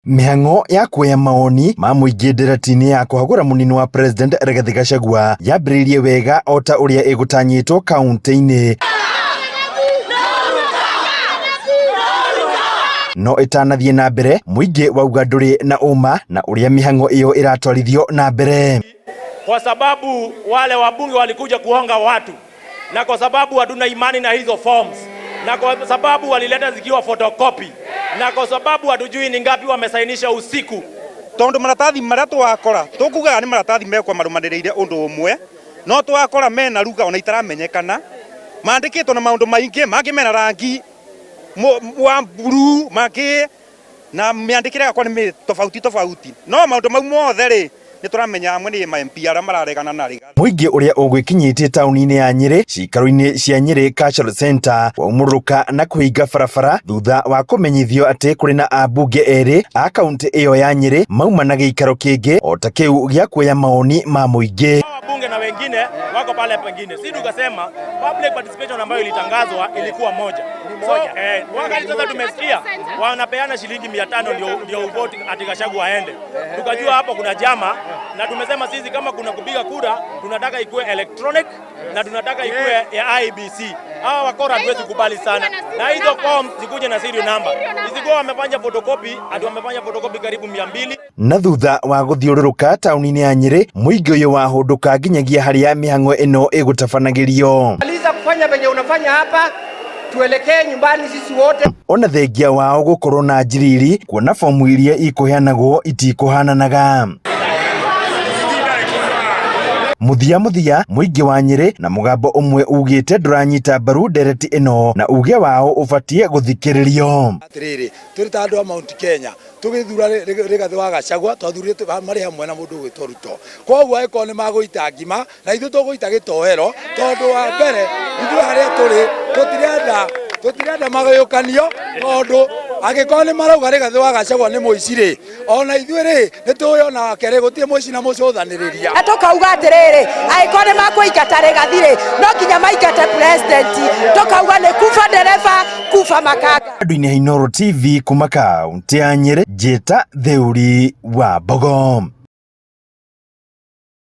Mĩhang'o ya kuoya mawoni ma mũingĩ ndereti-inĩ ya kũhagũra mũnini wa President Rigathĩ Gachagua yambĩrĩirie wega o ta ũrĩa ĩgũtanyĩtwo kaunti-inĩ. No ĩtanathiĩ na mbere, mũingĩ wauga ndũrĩ na ũma na ũrĩa mĩhang'o ĩyo ĩratwarithio na mbere. Kwa sababu wale wabunge walikuja kuhonga watu, na kwa sababu hatuna imani na hizo forms, na kwa sababu walileta zikiwa photocopy, na kwa sababu hatujui ni ngapi wamesainisha usiku. Tondu maratathi maria twakora tukugaga ni maratathi mekwa marumaniriire undu umwe, no twakora mena ruga ona itaramenyekana, mandikitwo na maundu maingi, mangi mena rangi wa blue, mangi na miandikire yakwa ni tofauti tofauti, no maundu mau mothe ri ni turamenya amwe ni ma MP aria mararegana na Rigathi. Mũingĩ ũrĩa ũgwĩkinyĩtie taũni-inĩ ya Nyĩrĩ ciikaro-inĩ cia Nyĩrĩ Cultural Center waumũrũka na kũhinga barabara thutha wa kũmenyithio atĩ kũrĩ na ambunge erĩ a kaunti ĩyo ya Nyĩrĩ mauma na gĩikaro kĩngĩ o ta kĩu gĩa kuoya mawoni ma mũingĩ. Wabunge na wengine wako pale pengine, si tukasema public participation ambayo ilitangazwa ilikuwa moja. So wakati sasa tumesikia wanapeana shilingi 500 ndio vote ati Gachagua aende, tukajua hapo kuna jama, na tumesema sisi kama kuna kupiga kura tunataka ikuwe electronic na tunataka ikuwe ya IEBC. Hawa wakora hatuwezi kubali sana, na hizo form zikuje na serial number, isikuwa wamefanya photocopy, ati wamefanya photocopy karibu 200. Na thutha wa gũthiũrũrũka taũni-inĩ ya Nyĩrĩ, mũingĩ ũyũ wahũndũka nginyagia harĩa mĩhang'o ĩno ĩgũtabanagĩrio. Maliza kufanya venye unafanya hapa, tuelekee nyumbani sisi wote. Ona thengia wao gũkorwo na njiriri kuona fomu iria ikũheanagwo itikũhananaga. Mũthia mũthia mũingĩ wa Nyĩrĩ na mũgambo ũmwe ugĩte ndũranyita mbaru ndereti ĩno na uge wao ũbatiĩ gũthikĩrĩrio. Atĩrĩrĩ, tũrĩ ta andũ a Mount Kenya tũgĩthura Rigathĩ wa Gachagua twathurire marĩ hamwe na mũndũ ũgwĩtwo Ruto. Koguo angĩkorwo nĩ magũita ngima na ithuĩ tũgũita gĩtoero, tondũ wa mbere ithuĩ harĩa tũrĩ tũtirenda magayũkanio, tondũ angĩkorwo nĩ marauga Rigathĩ wa Gachagua nĩ mũici rĩ, ona ithuĩ rĩ nĩ tũĩ onake rĩ gũtirĩ mũici na mũcũthanĩrĩria. Na tũkauga atĩrĩrĩ, angĩkorwo nĩ makũingata Rigathĩ rĩ, no nginya maingate president. Tũkauga nĩ kuba ndereba kuba makanga. Andũ-inĩ a Inooro TV kuma kaunti ya Nyĩrĩ, Njĩta Theuri wa Mbogo.